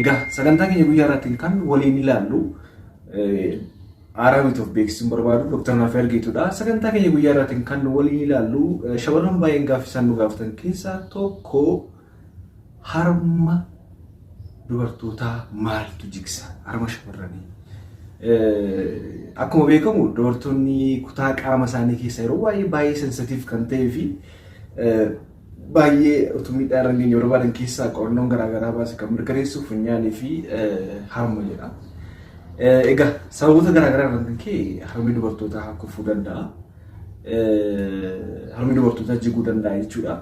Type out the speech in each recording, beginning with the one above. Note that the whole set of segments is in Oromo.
Egaa sagantaa keenya guyyaa irratti kan waliin ilaallu haaraa miti of beeksisuun barbaadu Dr. Naafii Argeetudha. Sagantaa keenya guyyaa irratti kan waliin ilaallu shamarran baay'een gaaffii isaan nu gaafatan keessaa tokko harma dubartootaa maaltu jigsa? Harma shamarranii. Akkuma beekamu dubartoonni kutaa qaama isaanii keessa yeroo baay'ee baay'ee sensitiif kan ta'ee fi baay'ee utuu miidhaa irra hin geenye barbaadan keessaa qorannoon garaagaraa baase kan mirkaneessu funyaanii fi harma jedha. Egaa sababoota garaagaraa irraan kan ka'e harmi dubartootaa kufuu danda'a. Harmi dubartootaa jiguu danda'a jechuudha.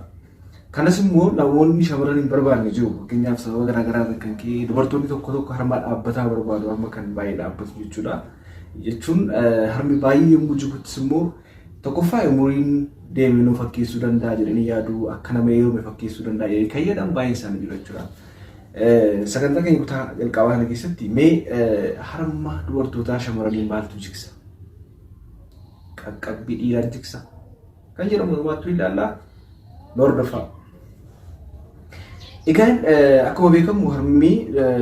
Kanas immoo namoonni shamarran hin barbaanne jiru. Fakkeenyaaf sababa garaagaraa irraan kan ka'e dubartoonni tokko tokko harma dhaabbataa barbaadu, harma kan baay'ee dhaabbatu jechuudha. Jechuun harmi baay'ee yommuu jiguttis immoo tokkoffaa umuriin deeme nu fakkeessuu danda'a jedhanii yaadu, akka nama heerume fakkeessuu danda'a jedhanii kan yaadan baay'een isaanii jiru jechuudha. Sagantaa keenya kutaa jalqabaa kana keessatti mee harma dubartootaa shamarranii maaltu jigsa? Qaqqabbii dhiiraa jigsa? Kan jedhamu dhumaattuu ilaallaa nu hordofaa. Egaan akkuma beekamu harmi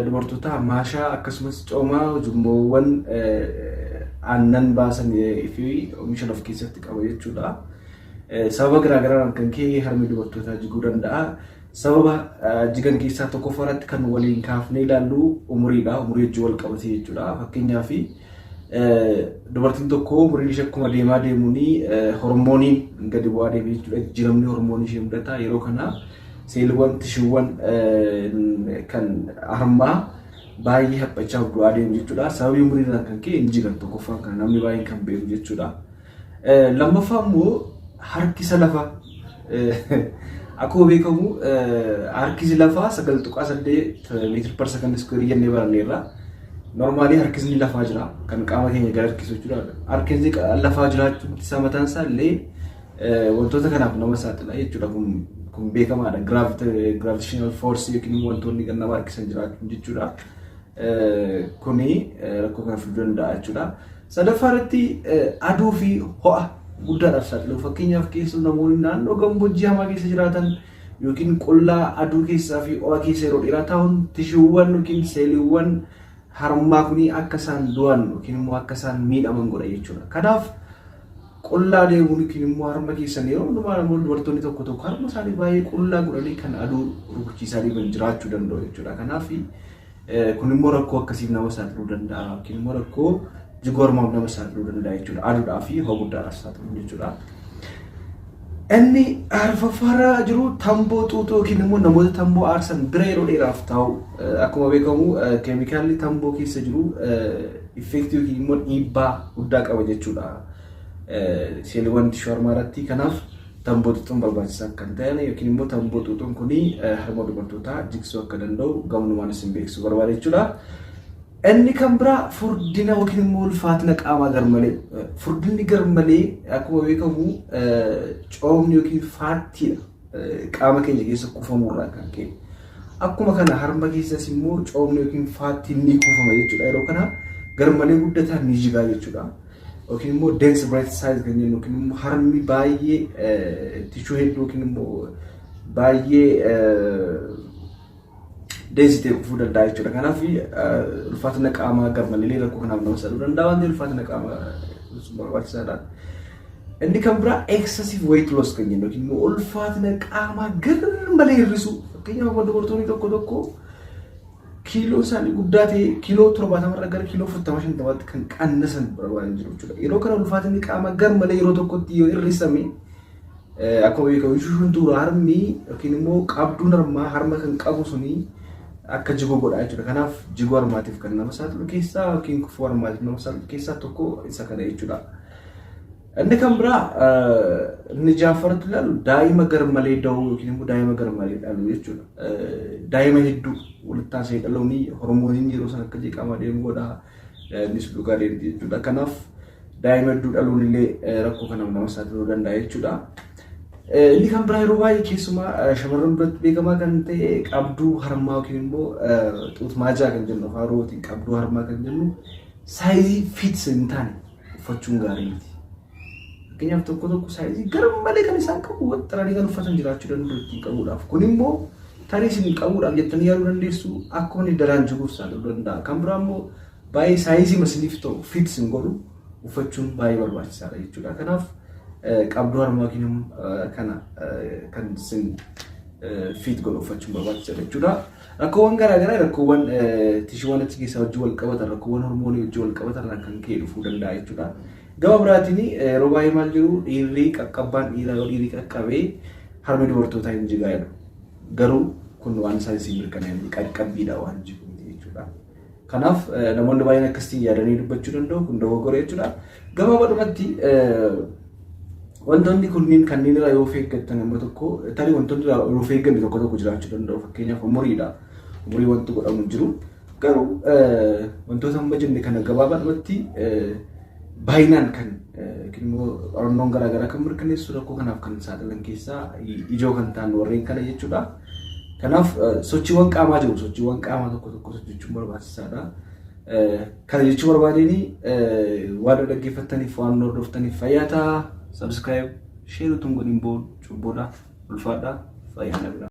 dubartootaa maashaa akkasumas coomaa ujummoowwan aannan baasan fi oomishan of keessatti qaba jechuudha. Sababa garaagaraan kan ka'e harmi dubartootaa jiguu danda'a. Sababa jigan keessaa tokkoffaa irratti kan waliin kaafnee ilaallu umuriidha. Umurii wajjin wal qabatee jechuudha. Fakkeenyaaf dubartiin tokko umuriin ishee akkuma deemaa deemuun hormooniin gadi bu'aa deema jechuudha. Jijjiiramni hormoonii ishee mudata. Yeroo kana seeliiwwan tishuuwwan kan harmaa baay'ee haphachaa du'aa deemu jechuudha. Sababii umuriirraan kan ka'e hin jigan tokkoffaan kan namni baay'een kan beeku jechuudha. Lammaffaa immoo harkisa lafaa. Akkuma beekamu harkisi lafaa 9.8 meter per second square jennee baranneerra. Normally harkisni lafaa jira kan qaama keenya gara harkisu jechuudha. Harkisni lafaa jiraachuun isaa mataan isaa illee wantoota kanaaf nama saaxila jechuudha. Kun beekamaadha. Gravitational force yookiin immoo wantoonni kan nama harkisan jiraachuun jechuudha. Kuni rakkoo kana fiduu danda'a jechuudha. Sadaffaa irratti aduu fi ho'a guddaadhaaf saaxilu. Fakkeenyaaf keessumaa namoonni naannoo gammoojjii hamaa keessa jiraatan yookiin qullaa aduu keessaa fi ho'a keessa yeroo dheeraa taa'uun tishuuwwan yookiin seeliiwwan harmaa kuni akka isaan du'an yookiin immoo akka isaan miidhaman godha jechuudha. Kanaaf qullaa deemuun yookiin immoo harma keessan yeroo hundumaa namoonni dubartoonni tokko tokko harma isaanii baay'ee qullaa godhanii kan aduu rukuchiisaa deeman jiraachuu danda'u jechuudha. Kanaaf kun immoo rakkoo akkasiif nama saaxiluu danda'a yookiin immoo rakkoo jiguu harmaaf nama saaxiluu danda'a jechuudha. Aduudhaa fi ho'a guddaadhaaf saaxilu jechuudha. Inni arfaffaarra jiru tamboo xuuxuu yookiin immoo namoota tamboo aarsan bira yeroo dheeraaf taa'u. Akkuma beekamu keemikaalli tamboo keessa jiru effektii yookiin immoo dhiibbaa guddaa qaba jechuudha. Seeliiwwan tishuu harmaa irratti kanaaf tamboo xuuxuun barbaachisaa kan ta'an yookiin immoo tamboo xuuxuun kun harma dubartootaa jigsuu akka danda'u gamnumaan isin beeksisuu barbaada jechuudha. Inni kan biraa furdina yookiin immoo ulfaatina qaamaa garmalee. Furdinni garmalee akkuma beekamu coomni yookiin faattiidha qaama keenya keessa kuufamurraa kan ka'e. Akkuma kana harma keessas immoo coomni yookiin faattiin ni kuufama jechuudha. Yeroo kana garmalee guddataa ni jigaa jechuudha. Yookiin immoo dense breast size kan jennu yookiin immoo harmi baay'ee tishuu hedduu yookiin immoo baay'ee dense ta'e kufuu danda'a jechuudha. Kanaaf ulfaatina qaamaa garmalee rakkoo kanaaf nama saaxiluu danda'a waan ta'eef ulfaatina qaamaa barbaachisaadha. Inni kan biraa excessive weight loss kan jennu yookiin immoo ulfaatina qaamaa garmalee hir'isuu. Fakkeenyaaf dubartoonni tokko tokko kiiloo isaanii guddaa ta'e kiiloo 70 irra gara kiiloo 40 50tti kan qannasan barbaadan jiru jechuudha. Yeroo kana ulfaatinni qaamaa garmalee yeroo tokkotti yoo hir'isame akkuma beekamu shuntuura harmi yookiin immoo qabduun harmaa harma kan qabu suni akka jiguu godha jechuudha. Kanaaf jiguu harmaatiif kan nama saaxilu keessaa yookiin kufuu harmaatiif nama saaxilu keessaa tokko isa kana jechuudha. Inni kan biraa inni ja'affaratti ilaalu daa'ima garmalee da'uu yookiin immoo daa'ima garmalee dhaluu jechuudha. Daa'ima hedduu walitti taasisee dhaluun hormooniin yeroo sana akka jeeqamaa deemu godha. Innis dhugaa deemti jechuudha. Kanaaf daa'ima hedduu dhaluun illee rakkoo kanaaf nama saaxiluu danda'a jechuudha. Inni kan biraa yeroo baay'ee keessumaa shamarran biratti beekamaa kan ta'e qabduu harmaa yookiin immoo xuutmaajaa kan jennu afaan Oromootiin qabduu harmaa kan jennu size fits hin taane uffachuun gaarii miti. Fakkeenyaaf tokko tokko size garmalee kan isaan qabu waxxaranii kan uffatan jiraachuu danda'u ittiin qabuudhaaf. Kun immoo Tarii isin qabuudhaaf jettanii yaaduu dandeessu, akkuma inni daraan jiguuf saaxiluu danda'a. Kan biraa immoo baay'ee saayizii isiniif ta'u fit isin godhu uffachuun baay'ee barbaachisaadha jechuudha. Kanaaf qabduu harmaa yookiin kana kan isin fit godhu uffachuun barbaachisaadha jechuudha. Rakkoowwan garaagaraa, rakkoowwan tishuuwwan achi keessaa wajjin wal qabatan, rakkoowwan hormoonii wajjin wal qabatan irraan kan ka'e dhufuu danda'a jechuudha. Gama biraatiin yeroo baay'ee maal jiru, dhiirri qaqqabbaan dhiiraa yoo dhiirri qaqqabee harmi dubartootaa hin jigaa jedhu. Garuu kun waan saayinsii mirkanaa'e qaqqabbiidha waan jigu miti jechuudha. Kanaaf namoonni baay'een akkasitti yaadanii dubbachuu danda'u, kun dogoggora jechuudha. Gabaabadhumatti wantoonni kunniin kanneen irraa yoo of eeggattan amma tokko, tarii wantoonni irraa yoo of eegganne tokko tokko jiraachuu danda'u. Fakkeenyaaf umuriidha. Umurii wanti godhamu hin jiru. Garuu wantoota amma jenne kana gabaabadhumatti baay'inaan kan yookiin immoo qorannoon garaagaraa kan mirkaneessu rakkoo kanaaf kan saaxilan keessaa ijoo kan ta'an warreen kana jechuudha. Kanaaf sochiiwwan qaamaa jiru, sochiiwwan qaamaa tokko tokko hojjechuun barbaachisaadha. Kana jechuu barbaadeen, waan dhaggeeffattaniif, waan hordoftaniif fayyaa ta'a. Subscribe, share utuu hin godhin booda cubbuudha. Ulfaadha. Fayyaa nabira.